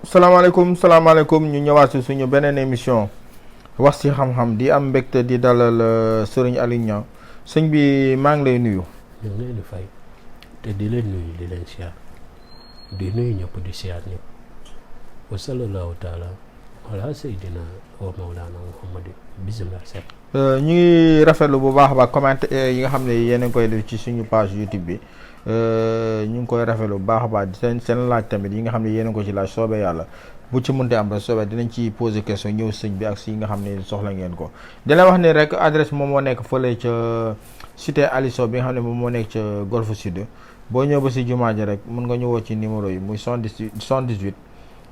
salaamaaleykum ñu ñëwaat si suñu beneen émission wax ci xam-xam di am mbégte di dalal Serigne Aliou Niang sëñ bi maa ngi lay nuyu. ñu ngi leen di fay te di leen nuyu di leen siyaar di nuyu ñëpp di siyaar ñëpp wa sallallahu taala ala sayyidina wa mawlana Muhammad bismillah set ñu ngi rafetlu bu baax a baax commentaire yi nga xam ne yéen a ngi koy def ci suñu page YouTube bi ñu ngi koy rafetlu bu baax a baax seen laaj tamit yi nga xam ne yéen a ko ci laaj soobee yàlla bu ci mënte am rek soobee dinañ ci poser question ñëw sëñ bi ak si nga xam ne soxla ngeen ko. di leen wax ne rek adresse moom moo nekk fële ca cité Aliso bi nga xam ne moom moo nekk ca Golf Sud boo ñëw ba si jumaa ji rek mën nga ñu woo ci numéro yi muy 78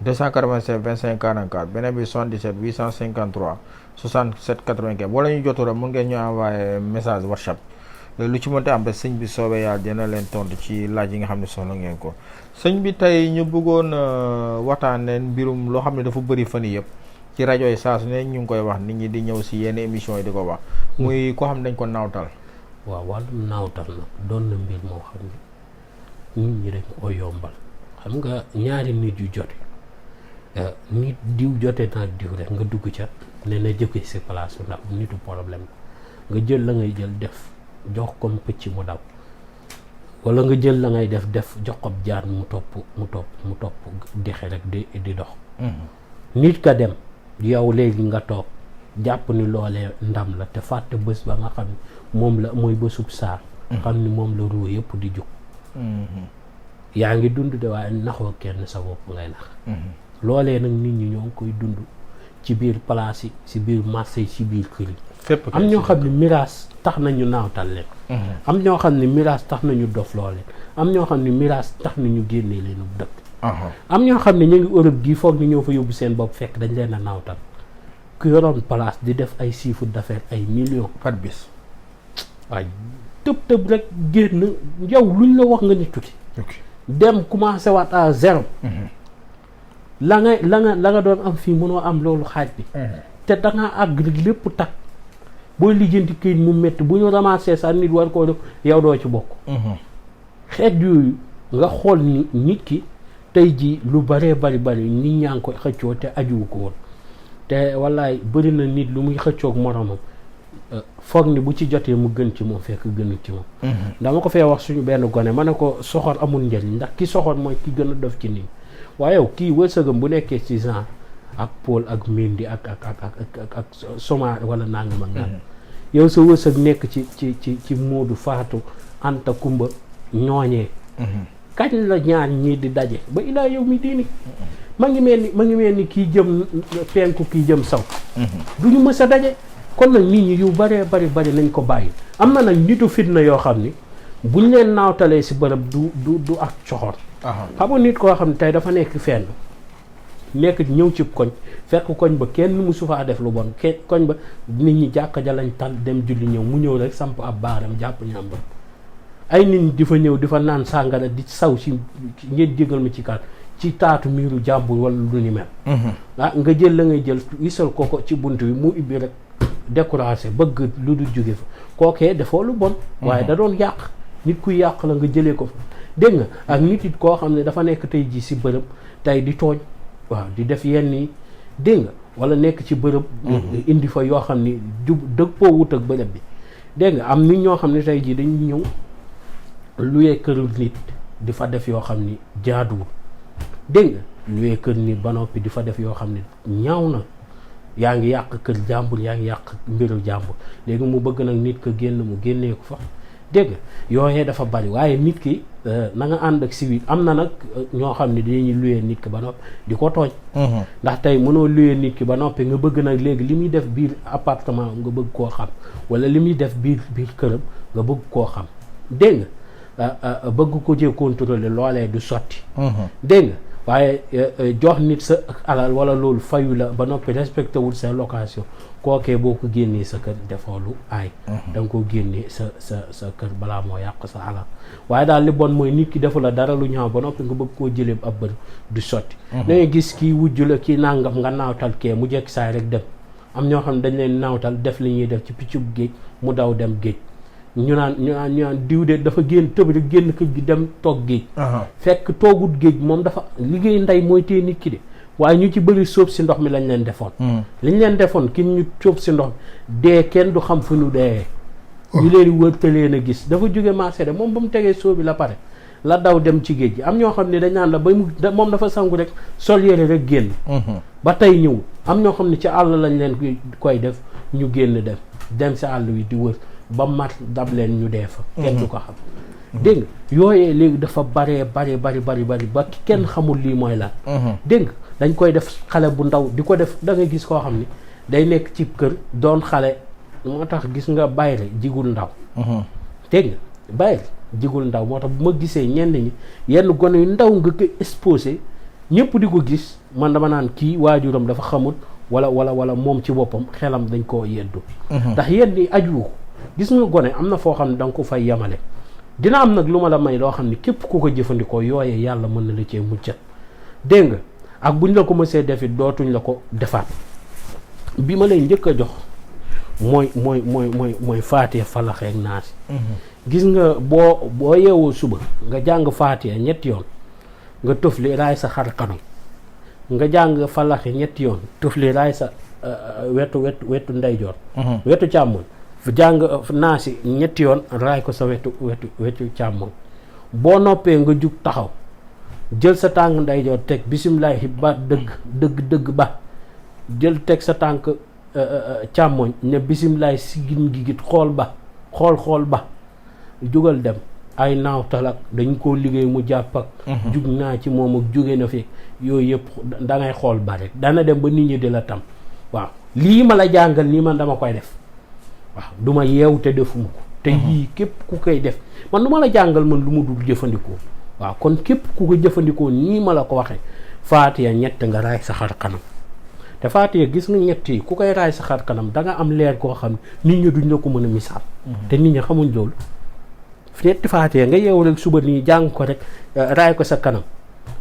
287 25 44 beneen bi 77 853 67 95 boo la ñu jotu rek mën ngeen ñu envoyé message WhatsApp. lu ci mënte am rek sëñ bi soobee yàlla dina leen tontu ci laaj yi nga xam ne soxla ngeen ko sëñ bi tey ñu bëggoon waxtaanee mbirum loo xam ne dafa bëri fan yii yëpp ci rajo yi saa su ne ñu ngi koy wax nit ñi di ñëw si yenn émission yi di ko wax. muy koo xam ne dañ ko naawtal. waaw wàllum naawtal nag doon na mbir moo xam ne nit ñi dañ ko yombal xam nga ñaari nit yu jote nit diw jote naag diw rek nga dugg ca ne na jóge si place bi ndax nitu problème nga jël la ngay jël def. jox ko pëcc mu daw wala nga jël la ngay def jox ko jaan mu topp dexe rek di dox. nit ka dem yow léegi nga toog jàpp ni loolee ndam la te fàtte bés ba nga xam ne moom la mooy bésub saar xam ni moom la ruu yëpp di jóg. yaa ngi dund de waaye naxoo kenn sa bopp ngay nax. loolee nag nit ñi ñoo ngi koy dund ci biir place yi ci biir marché yi ci biir kër yi. am ñoo xam ne miraas tax nañu naawtal leen. am ñoo xam ne miraas tax nañu dof loo leen am ñoo xam ne miraas tax nañu génnee leen dëkk. am ñoo xam ne ñu ngi Europe gii foog ñu ñëw fa yóbbu seen bopp fekk dañ leen a naawtal ku yoroon place di def ay chiffre d'affaires ay millions par bis. waaye tëb rek génn yow luñ la wax nga ni tuuti. dem commencé waat à zéro. la nga doon am fii mënoo am loolu xaaj bi. te da ngaa àgg lépp takk. booy lijjanti këyit mu métti bu ñu ramassé sa nit war koo def yow doo ci bokk. xeet yooyu nga xool ni nit ki tey ji lu bëree bari nit ñaa ngi koy xëccoo te ajuwu ko woon te wallaay bëri na nit lu muy xëccoog moromam foog ni bu ci jotee mu gën ci moom fekk gënu ci moom. dama ko fee wax suñu benn gone ma ne ko soxor amul njëriñ ndax ki soxor mooy ki gën a def ci nit waaye yow kii wërsëgam bu nekkee ci genre ak Paul ak Mendy ak Soma wala nangam ak nangam yow sa wërsëg nekk ci Moodu Faatu Anta Kumba ñooñee. kañ la ñaar ñii di daje ba ilaa yow mi diini ma ngi mel ni kii jëm penku kii jëm saw. du ñu mës a daje kon nag nit ñi yu bëree bari nañ ko bàyyi am na nag nitu fitna yoo xam ni buñ leen naawtalee si bërëb du ak coxor. xam nga nit koo xam ne tey dafa nekk fenn. nekk ñëw ci koñ fekk koñ ba kenn musu faa def lu bon koñ ba nit ñi jàkka ja lañ tal dem julli ñëw mu ñëw rek samp ab baaram jàpp ñàmbam ay nit ñi di fa ñëw di fa naan sàngara di saw si ngeen jégal ma ci kaat ci taatu miiru jàmbur wala lu ni mel. nga jël la ngay jël wisal ko ci bunt bi mu ibbi rek découragé bëgg lu dul jóge fa kookee defoo lu bon. waaye da doon yàq nit kuy yàq la nga jëlee ko fa dégg nga ak nit it koo xam ne dafa nekk tey ji si bërëb tey di tooñ. waaw di def yenn yi dégg nga wala nekk ci bërëb. indi fa yoo xam ni dëppoo wut ak bërëb bi dégg nga am nit ñoo xam ne tey jii dañuy ñëw luyee këru nit di fa def yoo xam ni jaaduwul dégg nga luyee kër nit ba noppi di fa def yoo xam ni ñaaw na yaa ngi yàq kër jàmbur yaa ngi yàq mbiru jàmbur léegi mu bëgg nag nit ko génn mu génnee ko fa dégg nga yooyee dafa bari waaye nit ki na nga ànd ak civil am na nag ñoo xam ne dañuy luyee nit ki ba noppi di ko tooñ. ndax tey mënoo luyee nit ki ba noppi nga bëgg nag léegi li muy def biir appartement nga bëgg koo xam wala li muy def biir këram nga bëgg koo xam dégg nga bëgg ko cee contrôler loolee du sotti dégg nga waaye jox nit sa alal wala loolu fayu la ba noppi respecté wul sa location kookee boo ko génnee sa kër defoo lu aay da nga ko génnee sa kër balaa moo yàq sa alal waaye daal li bon mooy nit ki defu la dara lu ñaaw ba noppi nga bëgg koo jëlee ab bër du sotti da ngay gis kii wujju la kii nangam nga naawtal kee mu jekk saay rek dem am ñoo xam ne dañ leen naawtal def li ñuy def ci piccub géej mu daw dem géej ñu naan diw de dafa génn tëb rek génn kër gi dem toog géej fekk toogut géej moom dafa liggéey ndey mooy téye nit ki de waaye ñu ci bëri sóob si ndox mi lañ leen defoon liñ leen defoon ki ñu sóob si ndox mi dee kenn du xam fu ñu dee ñu leen wërtaleen a gis dafa jóge marché de moom ba mu tegee sóob bi la pare la daw dem ci géej gi am ñoo xam ne dañ naan la ba mu moom dafa sangu rek sol yére rek génn ba tey ñëw am ñoo xam ne ci àll lañ leen koy def ñu génn dem si àll wi di wër ba mat dab leen ñu dee fa kenn du ko xam dégg nga yooyee léegi dafa bari ba kenn xamul lii mooy lan dégg nga dañ koy def xale bu ndaw di ko def da nga gis koo xam ni day nekk ci kër doon xale moo tax gis nga bayre jigul ndaw dégg nga bayre jigul ndaw moo tax bu ma gisee ñenn ñi yenn gone yu ndaw nga ko exposé ñëpp di ko gis man dama naan kii waajuram dafa xamul wala moom ci boppam xelam dañ koo yeddu ndax yenn yi aju gis nga gone am na foo xam ne da nga ko fay yemale dina am nag lu ma la may loo xam ne képp ku ko jëfandikoo yooyee yàlla mën na la cee muccat dégg nga ak buñ la ko mësee defit dootuñ la ko defaat bi ma lay njëkk a jox mooy faatiya falax ak naas gis nga boo yeewoo suba nga jàng faatiya ñetti yoon nga tufli raay sa xar kanam nga jàng falax ñetti yoon tufli raay sa wetu ndeyjoor wetu càmmoñ jàng naasi ñetti yoon raay ko sa wetu càmmoñ boo noppee nga jug taxaw jël sa tànk ndeyjoor teg bisimilahi ba dëgg ba jël teg sa tànk càmmoñ ne bisimilahi sigin gigit xool ba jugal dem ay naawtal ak dañ koo liggéey mu jàpp ak jug naa ci moom ak jóge na fi yooyu yëpp da ngay xool ba rek dana dem ba nit ñi di la tam waaw lii ma la jàngal nii man dama koy def waaw du ma yeew te defuma ko te yii képp ku koy def man du ma la jàngal man lu mu dul jëfandikoo waaw kon képp ku ko jëfandikoo nii ma la ko waxee faatiya ñett nga raay sa xar kanam te faatiya gis nga ñett yi ku koy raay sa xar kanam da nga am leer koo xam nit ñi duñ la ko mën a misaal te nit ñi xamuñ loolu ñetti faatiya nga yeewu rek suba nii jàng ko rek raay ko sa kanam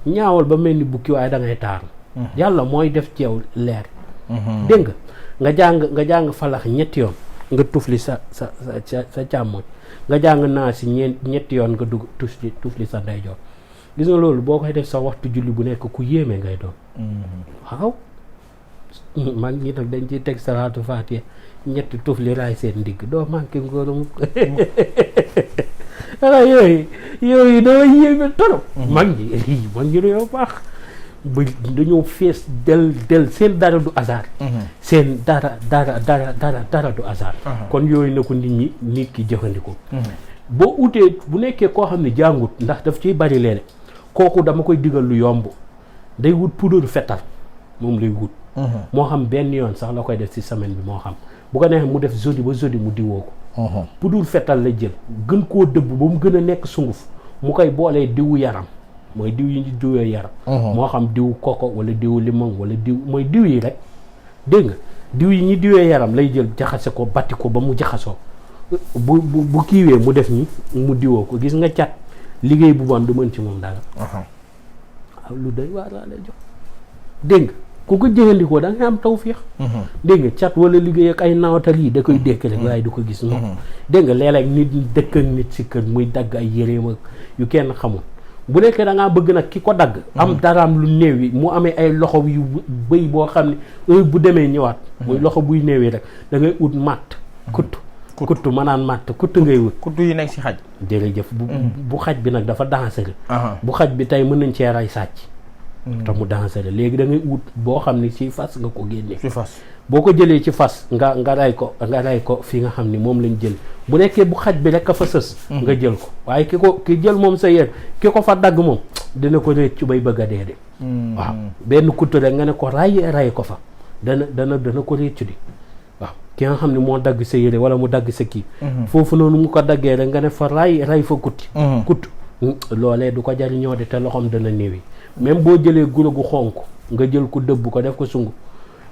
ñaawal ba mel ni bukki waaye da ngay taaru yàlla mooy def ci yow leer dégg nga jàng falax ñetti yoon nga tufli sa càmmoñ nga jàng naa si ñetti yoon nga dugg tufli sa ndeyjoor gis nga loolu boo koy def sa waxtu julli bu nekk ku yéeme ngay doon waaw mag ñi nag dañ ciy teg salaatu faatiha ñetti tufli raay seen ndigg doo manqué ngóoramu ala yooyu doo yéeme torop mag ñi dañoo baax ba dañoo fees del seen dara du hasard seen dara du hasard kon yooyu na ko nit ki jëfandikoo boo utee bu nekkee koo xam ne jàngut ndax daf ciy bari leene kooku dama koy digal lu yomb day wut poudre fetal moom lay wut moo xam benn yoon sax la koy def ci semaine bi moo xam bu ko neexee mu def jeudi ba jeudi mu diwoo ko poudre fetal la jël gën koo dëbb ba mu gën a nekk sunguf mu koy boolee diwu yaram mooy diw yi ñu diwee yaram moo xam diw koko wala diw limon wala diw mooy diw yi rek dégg nga diw yi ñu diwee yaram lay jël jaxase ko batti ko ba mu jaxasoo bu kiiwee mu def ni mu diwoo ko gis nga cat liggéey bu bon du mën ci moom dara waaw lu doy waar laa lay jox dégg nga ku ko jëfandikoo da nga am tawfiix dégg nga cat wala liggéey ak ay nawatal yi da koy dékk rek waaye du ko gis moom dégg nga léeg-léeg nit dëkk ak nit si kër muy dagg ay yéreem ak yu kenn xamul bu nekkee da ngaa bëgg nag ki ko dagg am daraam lu néew yi mu amee ay loxo yu bëy boo xam ne heure bu demee ñëwaat muy loxo buy néew yi rek da ngay ut matt kutt manaan matt kutt ngay wut kutt yi nekk si xaj jërëjëf bu xaj bi nag dafa dangereux bu xaj bi tey mën nañ cee ray sàcc te mu dangereux léegi da ngay ut boo xam ne ci fas nga ko génnee ci fas boo ko jëlee ci fas nga ray ko fi nga xam ni moom lañ jël bu nekkee bu xaj bi rek a fa sës nga jël ko waaye ki jël moom sa yéen ki ko fa dagg moom dina ko réccu bay bëgg a dee de waaw benn kutt rek nga ne ko ray ko fa dana ko réccu di waaw ki nga xam ne moo dagg sa yére wala mu dagg sa kii foofu noonu mu ko daggee rek nga ne fa ray fa kutt loolee du ko jariñoo de te loxoom dana néewi même boo jëlee guro gu xonk nga jël ko dëbb ko def ko sungu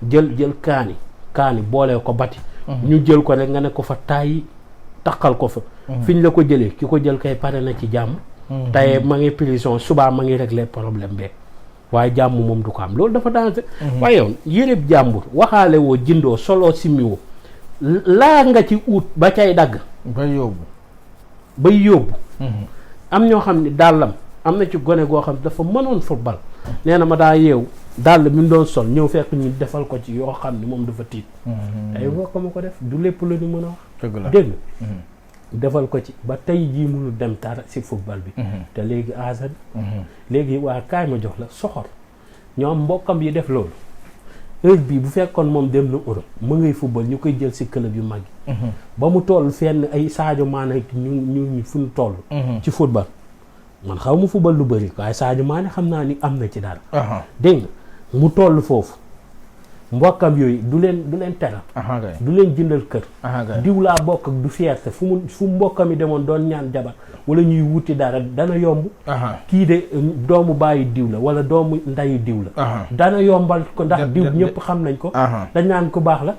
jël kaani boolee ko bati ñu jël ko rek nga ne ko fa tàyyi taqal ko fa fiñ la ko jëlee ki ko jël kay pare na ci jàmm tey ma ngi prison subaa ma ngi régler problème beeg waaye jàmm moom du ko am loolu dafa danger waaye yow yërëb jàmbur waxaale woo jëndoo soloo simmiwoo laa nga ci ut ba cay dagg bay yóbbu am ñoo xam ne dàllam am na ci gone goo xam dafa mënoon football nee na ma daa yeewu dàll bi mu doon sol ñëw fekk ñu defal ko ci yoo xam ne moom dafa tiit ay woo ko ma ko def du lépp la ñu mën a wax dégg defal ko ci ba tey jii mënul dem dara si football bi te léegi asa léegi waa kaay ma jox la soxor ñoom mbokkam yi def loolu heure bii bu fekkoon moom dem na Europe mu ngay football ñu koy jël si club yu mag yi ba mu toll fenn ay Sadio Mané ñu fu ñu toll ci football man xaw ma football lu bëri waaye Sadio Mané xam naa ni am na ci dara dégg nga mu toll foofu mbokkam yooyu du leen teral du leen jëndal kër diw laa bokk ak du fierté fu mbokkam yi demoon doon ñaan jabar wala ñuy wuti dara dana yomb kii de doomu bàyyi diw la wala doomu ndayu diw la dana yombal ko ndax diw ñëpp xam nañ ko dañ naan ko baax la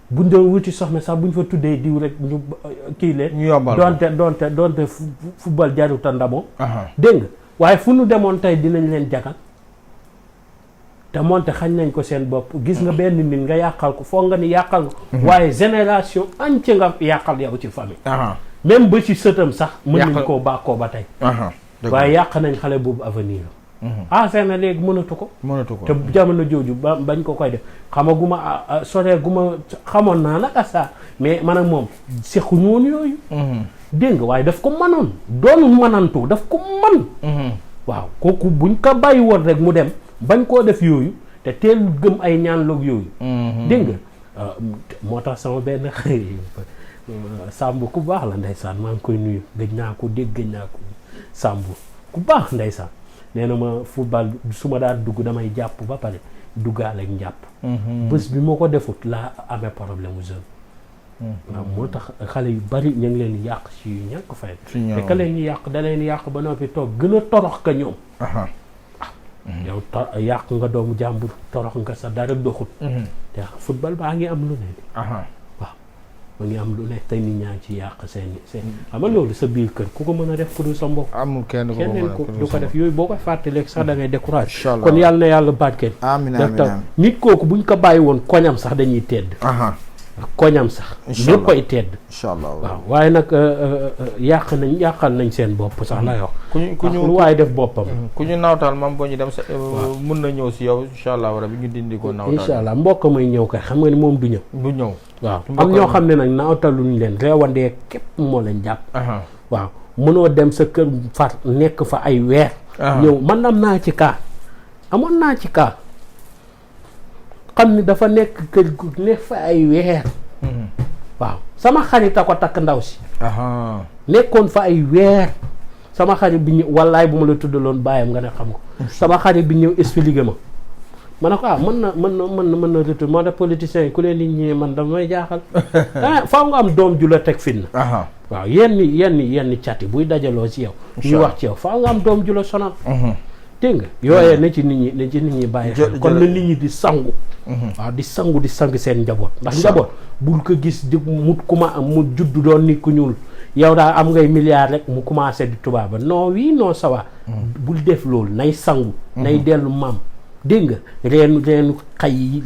buñ doon wuti soxna sax buñ fa tuddee diw rek ñu kii leen doonte football jaruta ndamoo dégg nga waaye fu nu demoon tey dinañ leen jagal te moonte xañ nañ ko seen bopp gis nga benn nit nga yàqal ko foog nga ni yàqal nga waaye génération entière nga yàqal yow ci famille même ba ci sëtam sax mën nañ koo bàkkoo ba tey waaye yàq nañ xale boobu avenir affaire na léegi mënatu ko te jamono jooju bañ ko koy def xamaguma soree gu ma xamoon naa nag asa mais man ak moom sexuñu woon yooyu dégg nga waaye daf ko mënoon doonul mënantu daf ko mën waaw kooku buñ ko bàyyi woon rek mu dem bañ koo def yooyu te teel gëm ay ñaan loog yooyu dégg nga moo tax sama benn Samb ku baax la ndeysaan maa ngi koy nuyu gëj naa ko dégg gëj naa ko Samb ku baax ndeysaan nee na ma football su ma daan dugg damay jàpp ba pare duggaale ak njàpp bés bi moo ko defut laa amee problème u jeune waaw moo tax xale yu bari ñu ngi leen di yàq si yu ñàkk fay te ka leen ñu yàq da leen yàq ba noppi toog gën a torox ka ñoom yow yàq nga doomu jàmbur torox nga sa dara doxut te football baa ngi am lu ne waaw ba ngi am lu ne tey nit ñaa ci yàq seen xam nga loolu sa biir kër ku ko mën a def ku dul sa mbokk amul kenn ko du ko def yooyu boo koy fàttaleeg sax da ngay découragé kon yàlla na yàlla barkeel amiin nit kooku buñ ko bàyyi woon koñam sax dañuy tedd koñam sax ñëpp koy tedd inchallah waaw waaye nag yàqal nañ seen bopp sax la wax ku ñu lu waaye def boppam ku ñu nawtal mam boo ñu dem mun na ñëw si yow inchallah rabi ñu dindi ko nawtal inchallah mbokk may ñëw kay xam nga ni moom du ñëw waaw am ñoo xam ne nag nawtaluñ leen reewandee képp moo leen jàpp waaw mënoo dem sa kër far nekk fa ay weer ñëw man am naa ci cas amoon naa ci cas xam ni dafa nekk kër gu nekk fa ay weer waaw sama xarit a ko takk ndaw si nekkoon fa ay weer sama xarit bi ñëw wallaay bu ma la tuddaloon bàyyam nga ne xam ko sama xarit bi ñëw expliqué ma ne ko mën na retour moo tax politiciens yi ku leen di ñëwee man damay jaaxal faaw nga am doom ju la teg fin na waaw yenn cati buy dajaloo ci yow ñu wax ci yow faaw nga am doom ju la sonal dégg nga yooyee na ci nit ñi bàyyi xel kon na nit ñi di sangu waaw di sang seen njaboot ndax njaboot bul ko gis di mu judd doon nit ku ñuul yow daa am ngay milliard rek mu commencé di tubaaba non oui non ça va bul def loolu nay sangu nay dellu maam dégg nga reenu xay yi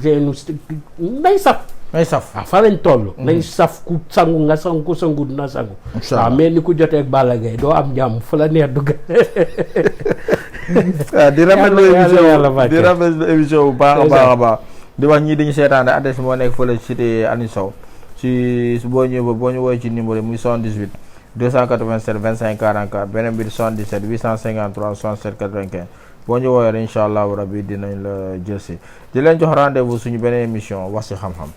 nay saf waaw fa lañ toll nay saf ku sangu nga sangu ku sangu dina sangu waaw mais ni ku jotee ak Balla Gaye doo am jàmm fu la neex dugg di rafetlu émission bu baax a baax di wax ñii dañu seetaan adresse moo nekk fële cité Aliou Sow si boo ñëwee boo ñu woowee ci numéro muy 78 287 25 44 beneen bi 77 853 67 95 boo ñu woowee incha allahu rabi dinañ la jël si di leen jox rendez-vous suñu beneen émission wax si xam-xam